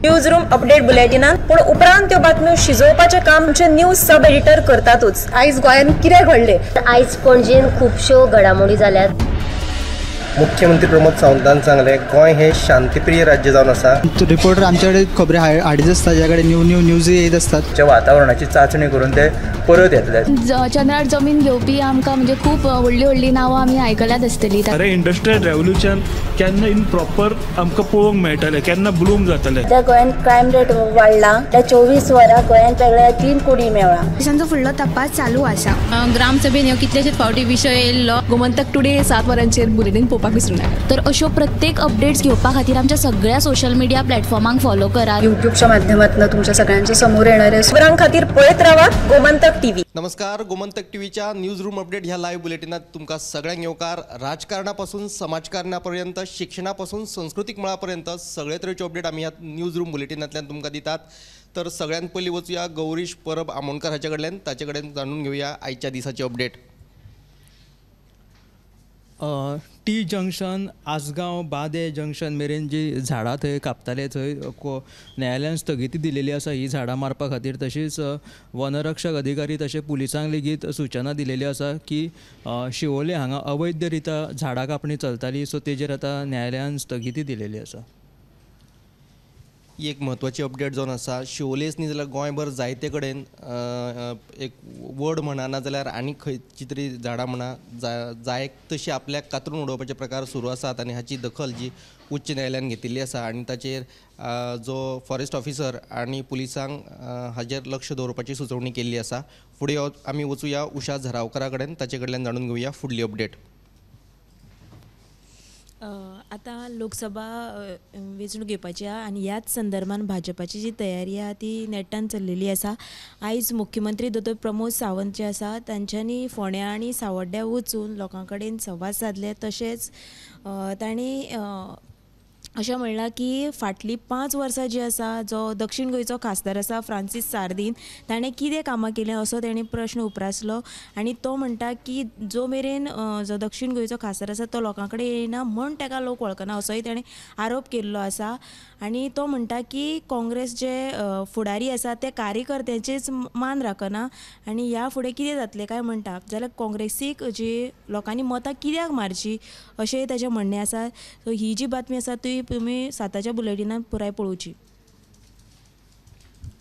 News room update बुलेटिनान, पूण उपरांत त्यो बातम्यो शिजोवपाचें काम आमचे न्यूज सब एडिटर करतातूच. आयज गोंयांत कितें घडलें, आयज पणजेन खुबश्यो घडामोडी जाल्यात. मुख्यमंत्री प्रमोद सावंतान सांगलें, गोंय हे शांतीप्रिय राज्य जावन आसा. रिपोर्टर आमच्याकडे खबरी हाडीत आसता, ज्या कडेन न्यू न्यू न्यूज येत आसतात. वातावरणाची चाचणी करून ते परत येतले. चंद्रार जमीन घेवपी आमकां म्हणजे खूब व्हडली व्हडली नांवां आमी आयकल्यात आसतली. अरे इंडस्ट्रियल रेव्होल्युशन केन्ना इन प्रॉपर आमकां पळोवंक मेळटलें, केन्ना ब्लूम जातलें. त्या गोंयांत क्रायम रेट वाडला, त्या 24 वरां गोंयांत वेगळ्या 3 कोटी मेळ्ळा. पोलिसांचो फुडलो तपास चालू आसा. ग्रामसभेन ह्यो कितलेशेच फावटी विशय येयल्लो. गोमंतक टुडे 7 वरांचेर बुलेटीन पळोवपाक विसरूं नाका. तर अश्यो प्रत्येक अपडेट्स घेवपा खातीर आमच्या सगळ्या सोशल मिडिया प्लॅटफॉर्मांक फॉलो करात. युट्यूबच्या माध्यमातून तुमच्या सगळ्यांच्या समोर येणाऱ्या खबरां खातीर पळयत रावात गोमंतक टीव्ही. नमस्कार, गोमंतक टीव्हीच्या न्यूज रूम अपडेट ह्या लाईव्ह बुलेटिनात तुमकां सगळ्यांक येवकार. राजकारणापासून समाजकारणापर्यंत, शिक्षणापासून संस्कृतीक मळापर्यंत सगळे तरेचे अपडेट आमी ह्या न्यूज रूम बुलेटिनांतल्यान तुमकां दितात. तर सगळ्यांत पयलीं वचुया गौरीश परब आमोणकर हाचे कडल्यान, ताचे कडेन जाणून घेवया आयच्या दिसाची update. T junction, Assagao, Bade junction मेरेन जी झाडां थंय कापताले थंय न्यायालयान स्थगिती दिलेली आसा ही झाडां मारपा खातीर. तशीच वनरक्षक अधिकारी तशें पुलिसांक लेगीत सुचना दिलेली आसा की शिवोले हांगा अवैध रित्या झाडां कापणी चलताली, सो तेजेर आतां न्यायालयान स्थगिती दिलेली आसा. ही एक म्हत्वाची अपडेट जावन आसा. शिवोलेच न्ही जाल्यार गोंयभर जायते कडेन एक वड म्हणा ना जाल्यार आनी खंयची तरी झाडां म्हणा जायक तशी आपल्याक कातरून उडोवपाचे प्रकार सुरू आसात आनी हाची दखल जी उच्च न्यायालयान घेतिल्ली आसा आनी ताचेर जो फॉरेस्ट ऑफिसर आनी पुलिसांक हाजेर लक्ष दवरपाची सुचोवणी केल्ली आसा. फुडें आमी वचुया उषा झरावकरा कडेन, ताचे कडल्यान जाणून घेवया फुडली अपडेट. आतां लोकसभा वेंचणूक येवपाची आहा आनी ह्याच संदर्भान भाजपाची जी तयारी आहा ती नेटान चल्लेली आसा. आयज मुख्यमंत्री दोतोर प्रमोद सावंत जे आसा तांच्यांनी फोंड्या आनी सावड्ड्या वचून लोकां कडेन संवाद सादले. तशेंच तांणी अशें म्हणलां की फाटलीं 5 वर्सां जी आसा जो दक्षीण गोंयचो खासदार आसा फ्रांसीस सार्दीन ताणें कितें कामां केलें असो ताणें प्रश्न उप्रासलो आनी तो म्हणटा की जो मेरेन जो दक्षीण गोंयचो खासदार आसा तो लोकां कडेन येना म्हूण ताका लोक वळखना असोय ताणें आरोप केल्लो आसा. आनी तो म्हणटा की काँग्रेस जे फुडारी आसा ते कार्यकर्त्यांचेच मान राखना आनी ह्या फुडें कितें जातलें काय म्हणटा जाल्यार काँग्रेसीक जी लोकांनी मतां कित्याक मारची अशेंय ताचें म्हणणें आसा. सो ही जी बातमी आसा ती तुमी 7च्या बुलेटिनान पुराय पळोवची.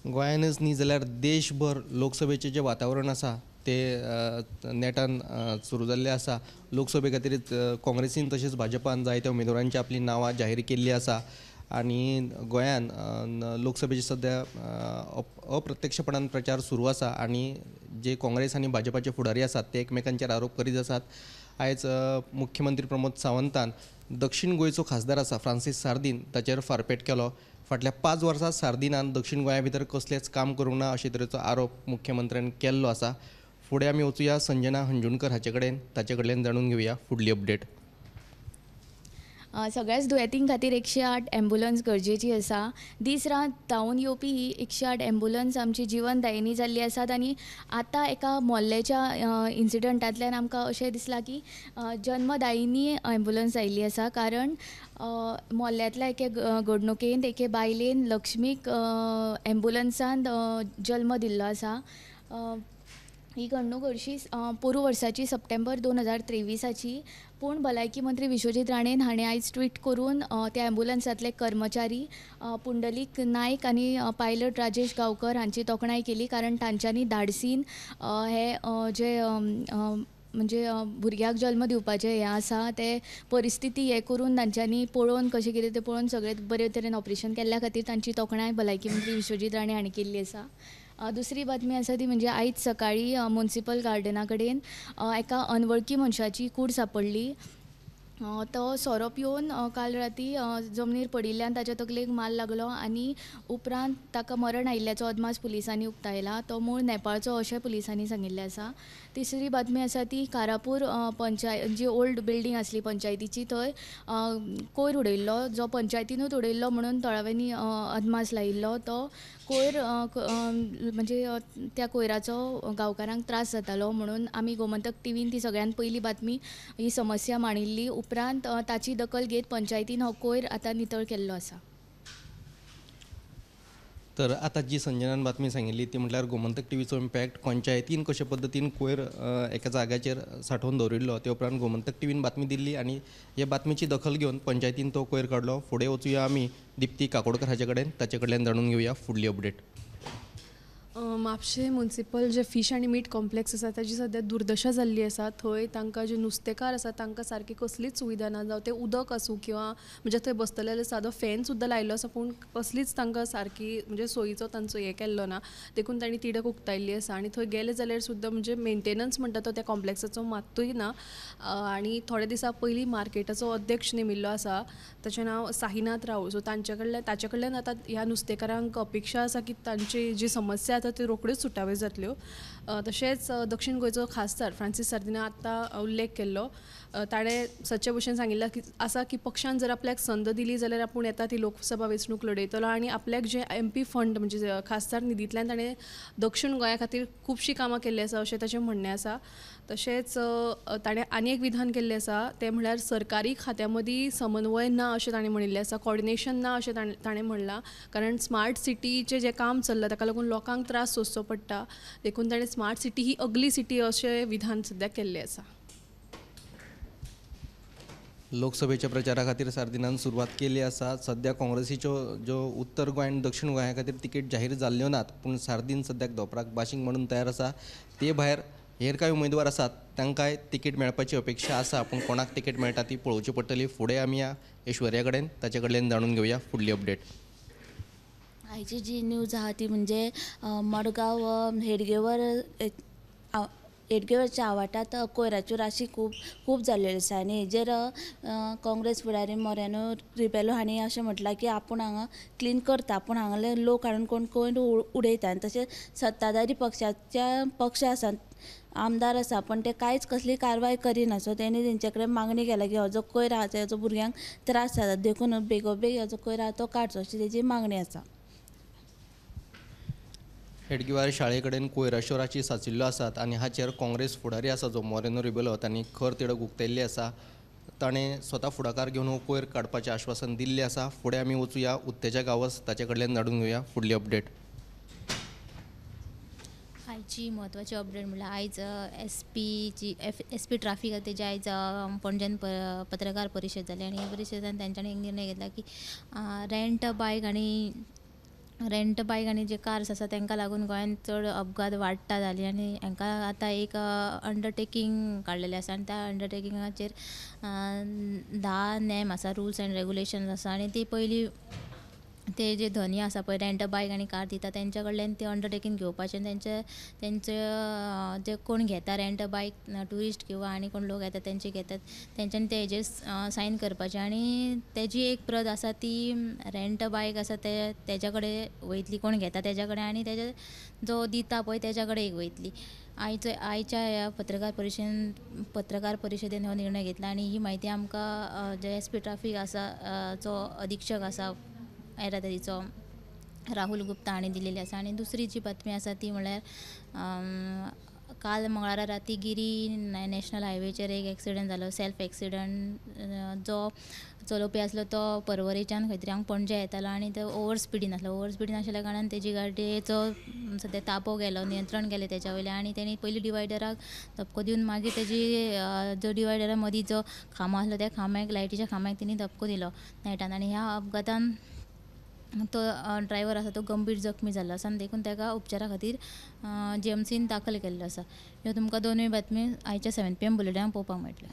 गोंयानच न्ही जाल्यार देशभर लोकसभेचें जें वातावरण आसा ते नेटान सुरू जाल्लें आसा. लोकसभे खातीर काँग्रेसीन तशेंच भाजपान जायत्या उमेदवारांची आपलीं नांवां जाहीर केल्लीं आसा आनी गोंयान लोकसभेचे सद्या अप्रत्यक्षपणान प्रचार सुरू आसा आनी जे काँग्रेस आनी भाजपाचे फुडारी आसात ते एकमेकांचेर आरोप करीत आसात. आयज मुख्यमंत्री प्रमोद सावंतान दक्षीण गोंयचो खासदार आसा फ्रांसीस सार्दीन ताचेर फारपेट केलो. फाटल्या 5 वर्सां सार्दिनान दक्षीण गोंया भितर कसलेंच काम करूंक ना अशे तरेचो आरोप मुख्यमंत्र्यान केल्लो आसा. फुडें आमी वचुया संजना हंजुणकर हाचे कडेन, ताचे कडल्यान जाणून घेवया फुडली अपडेट. सगळ्याच दुयेंतीं खातीर 108 एम्बुलन्स गरजेची आसा. दीस रात धांवून येवपी ही 108 एम्बुलन्स आमची जिवनदायिनी जाल्ली आसात आनी आतां एका मोल्लेच्या इन्सिडंटांतल्यान आमकां अशें दिसलां की जन्मदायिनी एम्बुलन्स आयिल्ली आसा. कारण मोल्ल्यांतल्या एके घडणुकेंत एके बायलेन लक्ष्मीक एम्बुलन्सान जल्म दिल्लो आसा. ही घडणूक हरशीं पोरूं वर्साची सप्टेंबर 2023ची, पूण भलायकी मंत्री विश्वजीत राणे हाणें आयज ट्वीट करून त्या एम्बुलन्सांतले कर्मचारी पुंडलीक नायक आनी पायलट राजेश गांवकर हांची तोखणाय केली, कारण तांच्यांनी धाडसीन हे जे म्हणजे भुरग्याक जल्म दिवपाचें हें आसा ते परिस्थिती हें करून तांच्यांनी पळोवन कशें कितें तें पळोवन सगळें बरे तरेन ऑपरेशन केल्ल्या खातीर तांची तोखणाय भलायकी मंत्री विश्वजीत राणे हांणी केल्ली आसा. दुसरी बातमी आसा ती म्हणजे आयज सकाळीं म्युनिसिपल गार्डना कडेन एका अनवळखी मनशाची कूड सांपडली. तो सोरो पिवन काल राती जमनीर पडिल्ल्यान ताच्या तकलेक माल लागलो आनी उपरांत ताका मरण आयिल्ल्याचो अदमास पुलिसांनी उक्तायला. तो मूळ नेपाळचो अशें पुलिसांनी सांगिल्लें आसा. तिसरी बातमी आसा ती कारापूर पंचायत जी ओल्ड बिल्डींग आसली पंचायतीची थंय कोयर उडयल्लो, जो पंचायतीनूच उडयल्लो म्हणून थळाव्यांनी अदमास लायिल्लो. तो कोयर म्हणजे त्या कोयराचो गांवकारांक त्रास जातालो म्हणून आमी गोमंतक टीव्हीन ती सगळ्यान पयली बातमी ही समस्या मांडिल्ली. उपरांत ताची दखल घेत पंचायतीन हो कोयर आतां नितळ केल्लो आसा. तर आतां जी संजनान बातमी सांगिल्ली ती म्हटल्यार गोमंतक टीव्हीचो इम्पॅक्ट पंचायतीन कशे पद्दतीन कोयर एका जाग्याचेर सांठोवन दवरिल्लो ते उपरांत गोमंतक टीव्हीन बातमी दिल्ली आनी हे बातमीची दखल घेवन पंचायतीन तो कोयर काडलो. फुडें वचुया आमी दिप्ती काकोडकर हाचे कडेन, ताचे कडल्यान जाणून घेवया फुडली अपडेट. म्हापशें म्युनिसिपल जे फीश आनी मीट कॉम्प्लेक्स आसा ताजी सद्या दुर्दशा जाल्ली आसा. थंय तांकां जे नुस्तेकार आसा तांकां सारकी कसलीच सुविधा ना, जावं तें उदक आसूं किंवा म्हणजे थंय बसतले जाल्यार सादो फॅन सुद्दां लायिल्लो आसा पूण कसलीच तांकां सारकी म्हणजे सोयीचो तांचो हें केल्लो ना, देखून तांणी तिडक उक्तायल्ली आसा. आनी थंय गेले जाल्यार सुद्दां म्हणजे मेंटेनन्स म्हणटा तो त्या कॉम्प्लेक्साचो मात्तूय ना. आनी थोडे दिसां पयलीं मार्केटाचो अध्यक्ष नेमिल्लो आसा ताचें नांव साहिनाथ राऊळ, सो तांचे कडल्यान ताचे कडल्यान आतां ह्या नुस्तेकारांक अपेक्षा आसा की तांची जी समस्या आतां त्यो रोखड्योच सुटाव्यो जातल्यो. तशेंच दक्षिण गोंयचो खासदार फ्रांसीस सार्दिना आत्तां उल्लेख केल्लो, ताणें सदचे भशेन सांगिल्लें की आसा की पक्षान जर आपल्याक संद दिली जाल्यार आपूण येता ती लोकसभा वेंचणूक लडयतलो आनी आपल्याक जे एमपी फंड म्हणजे खासदार निधींतल्यान ताणें दक्षिण गोंया खातीर खुबशीं कामां केल्लीं आसा अशें ताचें म्हणणें आसा. तशेंच ताणें आनी एक विधान केल्लें आसा तें म्हणल्यार सरकारी खात्यां मदीं समन्वय ना अशें ताणें म्हणिल्लें आसा, कॉर्डिनेशन ना अशें ताणें म्हणलां, कारण स्मार्ट सिटीचें जें काम चल्लां ताका लागून लोकांक त्रास सोंसचो पडटा, देखून ताणें स्मार्ट सिटी ही अगली सिटी अशें विधान सद्याक केल्लें आसा. लोकसभेच्या प्रचारा खातीर सार्दिनान सुरवात केल्ली आसा. सद्या काँग्रेसीच्यो ज्यो उत्तर गोंय आनी दक्षिण गोंया खातीर तिकेट जाहीर जाल्ल्यो नात, पूण सार्दीन सद्याक धोपराक बाशींग म्हणून तयार आसा. ते भायर हेर कांय उमेदवार आसात तांकांय तिकेट मेळपाची अपेक्षा आसा, पूण कोणाक तिकेट मेळटा ती पळोवची पडटली. फुडें आमी ह्या ऐश्वर्या कडेन ताचे कडल्यान जाणून घेवया फुडली अपडेट. आयची जी न्यूज आहा ती म्हणजे मडगांव हेडगेवर हेडगेवरच्या आवाठांत कोयराच्यो राशी खूब खूब जाल्ल्यो आसा आनी हेजेर काँग्रेस फुडारी मोरेनो रिबेलो हांणी अशें म्हटलां की आपूण हांगा क्लीन करता, पूण हांगाले लोक हाडून कोण कोयर उडयता आनी तशेंच सत्ताधारी पक्षाच्या पक्ष आसा आमदार आसा पण ते कांयच कसली कारवाय करिना. सो तेणी तेंचे कडेन मागणी केल्या की हो जो कोयर आहा तेजो भुरग्यांक त्रास जाता देखून बेगोबेग हो जो कोयर आहा तो काडचो अशी तेजी मागणी आसा. हेडगेवार शाळे कडेन कोयराच्यो राशी साचिल्ल्यो आसात आनी हाचेर काँग्रेस फुडारी आसा जो मोरेनो रिबेलो तांणी खर तिडक उक्तायल्ली आसा. ताणें स्वता फुडाकार घेवन हो कोयर काडपाचें आश्वासन दिल्लें आसा. फुडें आमी वचुया उत्तेजा गांवस ताचे कडल्यान जाणून घेवया फुडली अपडेट. आयची म्हत्वाची अपडेट म्हणल्यार आयज एस पी ट्राफीक तेजे आयज पणजेन पत्रकार परिशद जाली आनी ह्या परिशदेन तेंच्यांनी एक निर्णय घेतला की रेंट बायक आनी जे कार्स आसा तांकां लागून गोंयांत चड अपघात वाडटा जाली आनी हांकां आतां एक अंडरटेकींग काडलेलें आसा आनी त्या अंडरटेकिंगाचेर 10 नेम आसा, रुल्स एंड रेगुलेशन्स आसा आनी ती पयलीं ते जे धनी आसा पळय रेंट बायक आनी कार दिता तेंच्या कडल्यान ते अंडरटेकींग घेवपाचें आनी तेंचे जे कोण घेता रेंट बायक ट्युरिस्ट किंवा आनी कोण लोक येता तेंचे घेतात तेंच्यांनी ते हेजेर सायन करपाचें आनी तेजी एक प्रत आसा ती रेंट बायक आसा ते तेज्या कडेन वयतली, कोण घेता तेज्या कडेन आनी तेजे जो दिता पळय तेज्या कडेन एक वयतली. आयच्या ह्या पत्रकार परिशदेन हो निर्णय घेतला आनी ही म्हायती आमकां जे एस पी ट्राफीक आसा जो अधिक्षक आसा येरादारीचो राहुल गुप्ता हांणी दिलेली आसा. आनी दुसरी जी बातमी आसा ती म्हणल्यार काल मंगळारा राती गिरी नॅशनल हायवेचेर एक एक्सिडंट जालो, सेल्फ एक्सिडंट. जो चलोवपी आसलो तो पर्वरेच्यान खंय तरी हांगा पणजे येतालो आनी तो ओवर स्पिडीन आसलो. ओवर स्पिडीन आशिल्ल्या कारणान तेजी गाडयेचो सद्या ताबो गेलो, नियंत्रण गेलें तेज्या वयल्यान आनी तेणी पयलीं डिवायडराक धपको दिवन मागीर तेजी जो डिवायडरा मदीं जो खांबो आसलो त्या खांब्याक, लायटीच्या खांब्याक तेणी धपको दिलो नेटान आनी ह्या अपघातान तो ड्रायव्हर आसा तो गंभीर जखमी जाल्लो आसा आनी देखून ताका उपचारा खातीर जीएमसीन दाखल केल्लो आसा. ह्यो तुमकां दोनूय बातमी आयच्या 7 PM बुलेटिनाक पळोवपाक मेळटल्यो.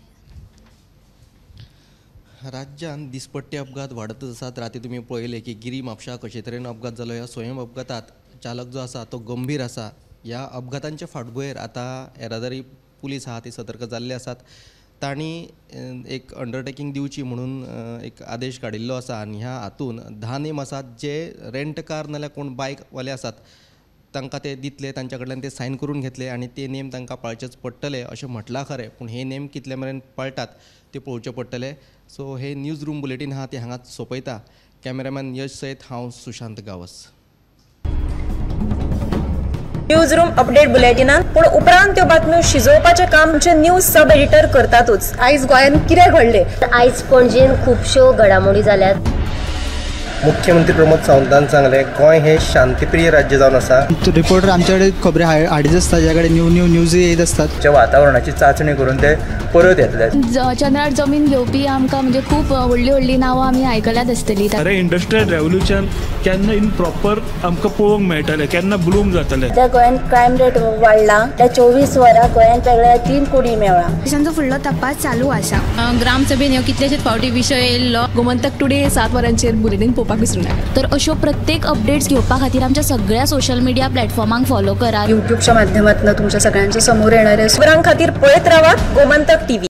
राज्यांत दिसपट्टे अपघात वाडतच आसात. राती तुमी पळयलें की गिरी म्हापशा कशे तरेन अपघात जालो. ह्या स्वयं अपघातात चालक जो आसा तो गंभीर आसा. ह्या अपघातांच्या फाटभुंयेर आतां येरादारी पुलीस आहा ती सतर्क जाल्ले आसात. तांणी एक अंडरटेकींग दिवची म्हणून एक आदेश काडिल्लो आसा आनी ह्या हातून 10 नेम आसात जे रेंट कार नाल्यार कोण बायकवाले आसात तांकां ते दितले, तांच्या कडल्यान ते सायन करून घेतले आनी ते नेम तांकां पाळचेच पडटले अशें म्हटलां खरें, पूण हे नेम कितले मेरेन पाळटात ते पळोवचें पडटले. सो हे न्यूज रूम बुलेटीन आहा ते हांगाच सोंपयता. कॅमेरामॅन यश सयत हांव Sushant Gawas. News room update बुलेटिनात पूण उपरांत त्यो बातम्यो शिजोवपाचें काम आमचे न्यूज सब एडिटर करतातूच. आयज गोंयांत कितें घडलें? आयज पणजेन खुबश्यो घडामोडी जाल्यात. मुख्यमंत्री प्रमोद सावंतान सांगलें, गोंय हें शांतीप्रिय राज्य जावन आसा. रिपोर्टर आमचे कडेन खबरी हाडीत आसता, ज्या कडेन न्यू न्यू न्यूज येत आसतात. वातावरणाची चांचणी करून ते परत येतले. चंद्रार जमीन घेवपी आमकां म्हणजे खूब व्हडली व्हडली नांवां आमी आयकल्यात आसतली. अरे इंडस्ट्रियल रेव्होल्युशन केन्ना इन प्रॉपर आमकां पळोवंक मेळटलें, केन्ना ब्लूम जातलें. सध्या गोंयांत क्रायम रेट वाडला. त्या 24 वरां गोंयांत वेगळ्या 3 कोटी मेळ्ळा. पोलिसांचो फुडलो तपास चालू आसा. ग्रामसभेन ह्यो कितलेशेच फावटी विशय येयल्लो. गोमंतक टुडे 7 वरांचेर बुलेटीन पळोवपाक विसरूं नाका. तर अश्यो प्रत्येक अपडेट्स घेवपा खातीर आमच्या सगळ्या सोशल मिडिया प्लॅटफॉर्मांक फॉलो करात. युट्यूबच्या माध्यमातून तुमच्या सगळ्यांच्या समोर येणाऱ्या खबरां खातीर पळयत रावात गोमंतक टीव्ही.